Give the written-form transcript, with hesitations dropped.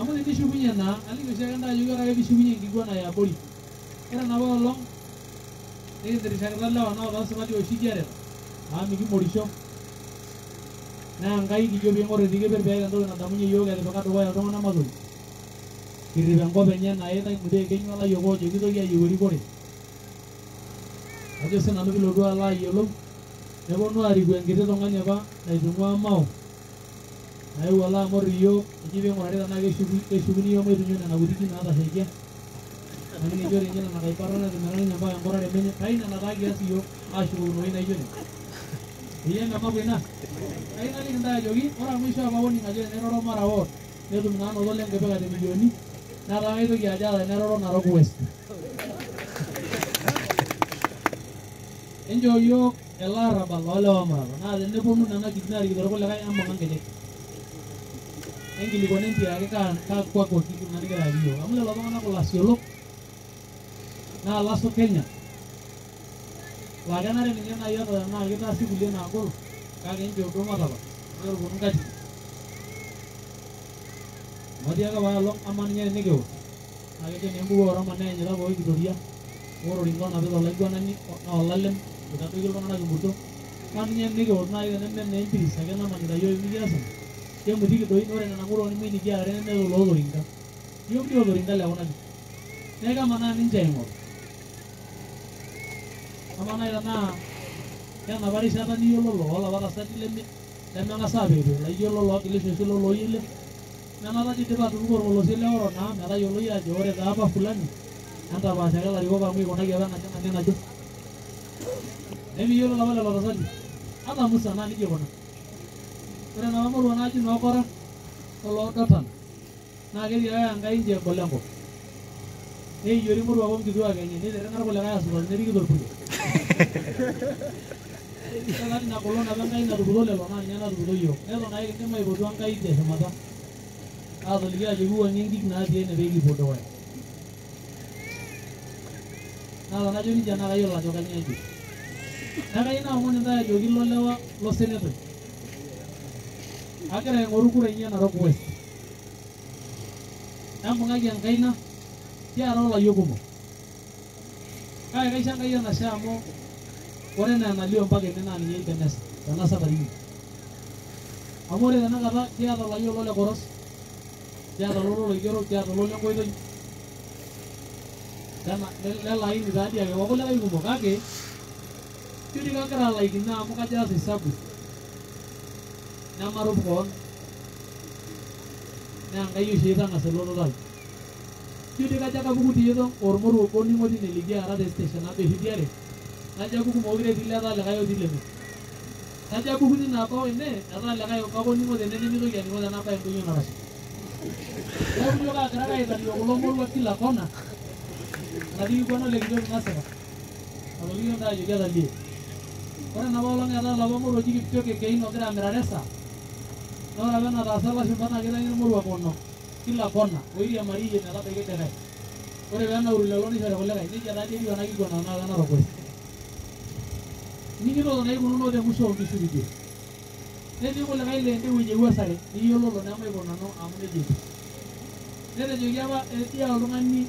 Amu tenishukunye naa, aliki oshiake ntae ajoki ore ake pishukunye enkiguana e abori. Ore enapa olong nikintirishakita lewa naa toosipati oshi kiarita amu mikimorisho. Naa Enkai kijo piing'or etii keper peeta entoki nadamunye iyiook etipika dukuya iltung'anak matori. Kirrip enkop enye naitai mutie ekenyua layiok oojo kitoki ayieu erikore. Ajo sinanu pilotu alo ayiolou neponu aariku enkiti tung'ani apa naitung'ua Mao naewuo alo amor iyiook eji piing'urari tenaa keshukuni iyiook maitumia nena kutiti naatashaikia. Naning ejo ore ninye nena kaibarra netimira ninye mpaka enkurare menye. Kai nena taa kias iyiook ashukokino ewuei naijo ine. Eyia enkamaku ina? Kayieu naliki intae ajoki ore amu aishoo apa warning ajo teneroro Mara ward netum naa anoto Lenkipika te milioni netaa kaitoki ajo ata teneroro Narok West. Enchoo iyiook ele arrabal loo lewa murata naa teneponu nena kijijini naarikito irkulikae embung'a nkejek. Enkilikuana entiaki kaa kakwa koti kuna nigira ayaki iyiook amu lelo tung'anak ilasiolok naa laso Kenya laa kenare ninye naaji ata tenaa kitaasi kulie naagol kake enchoo duo matapal amu keponu nkatitin. Amu atii ake apaelong amaa ninye tenikiwor naa kejo naa embuku oo Roma neenyita pooki kitoria ore oringo onapita olaiguanani naa olalem oitadoiki iltung'anak emurto. Amaa ninye tenikiwor naaji teneme naa empiris ake namanita iyiook pemikias ina kemutiki doi naa ore nena muruan muj nikiarare nemeeta oloota oringa. Iyiook dii oota oringa le kuna kishu. Neeku kemanaa ninche aing'oru. Amaa naaji tenaa kenapa rishata niyiololo oolapa tasati lemeng'as aapikipik laijo ilo loogilisho ashu ilo looyiele nenata dii idipa atupuku orpolosie le oro naa metayioloi ajo ore taa apa fulani entapaashaki ilarikok amu eikunaki apa enaje naje najo. Nemiyiolo apa lelo tasati. Ata musa naa nejia ikuna. Ore enapa murua naji noo Kora oloo Dotan naa ketiakaki Enkai nchoo egolo enkop. Neijiori moruak onkituak enye neitirring'a irkulikae aasukari neriki torpurkel. Ore taa ina golon apa Enkai natuputo lelo naa ninye natuputo iyiook. Neton ake kindim aipotu Enkai teshumata aatoliki ajoki wuang'ie inkik naatii ene pee kipuo dukuya. Naa tenajo nejia naa kayiolo ajo kainyoo ajo. Neeku kayieu naomon intae ajoki ilo lewa losenetoi. Agira aing'oru kura inyi e Narok West. Embung'aki enkaina kiara olayiok kumok. Kake kaisho Enkai enashe amu ore enaa enalio mpaka ene naa ninye eipenesa tena safari inyi. Amu ore tenakata kiata olayiok lo Lekoros, kiata lolo Loigero, kiata lolo Lenkoitoi, lelo aini taadii ake okulikae kumok kake ijo dii kagira alaikino amu kajo aas esabu nemarup koon naa Enkai oshi aitang'as elototo ai. Ijo dii kajo kapuku tiito ormoruo obo oning'o tine likiara te station nabo ashu tiare najo apuku mookure etii letaa likae otii leme. Najo apuku tine abau ene etaa likae obo ake oning'o tene nemitoki aning'o tenabaya endonyo narasha. Neeku ijo kaagira ake aitalio kulo moruak kila kona enatii kiguana ole Kitopi nasipa atolikio intae ajoki etalie. Ore enapa olong eetae olapa moruo oji Kipchoge Keino ogira amirare esaa naa ore apa enataasa ilashumba naa keitayuni irmoruak ono kila kona oiriamariyie metabaiki likae. Ore peenauru lelo neishori kulikae nejia taadii etiu ena kiguana tenakata e Narok West. Ining'itoto naa eikununo te musho oonkishu tidie. Netii kulikae laa ende wueji ewuasare niyiololo nemaiko nanu amu nejia etiu. Netejoki apa etii oltung'ani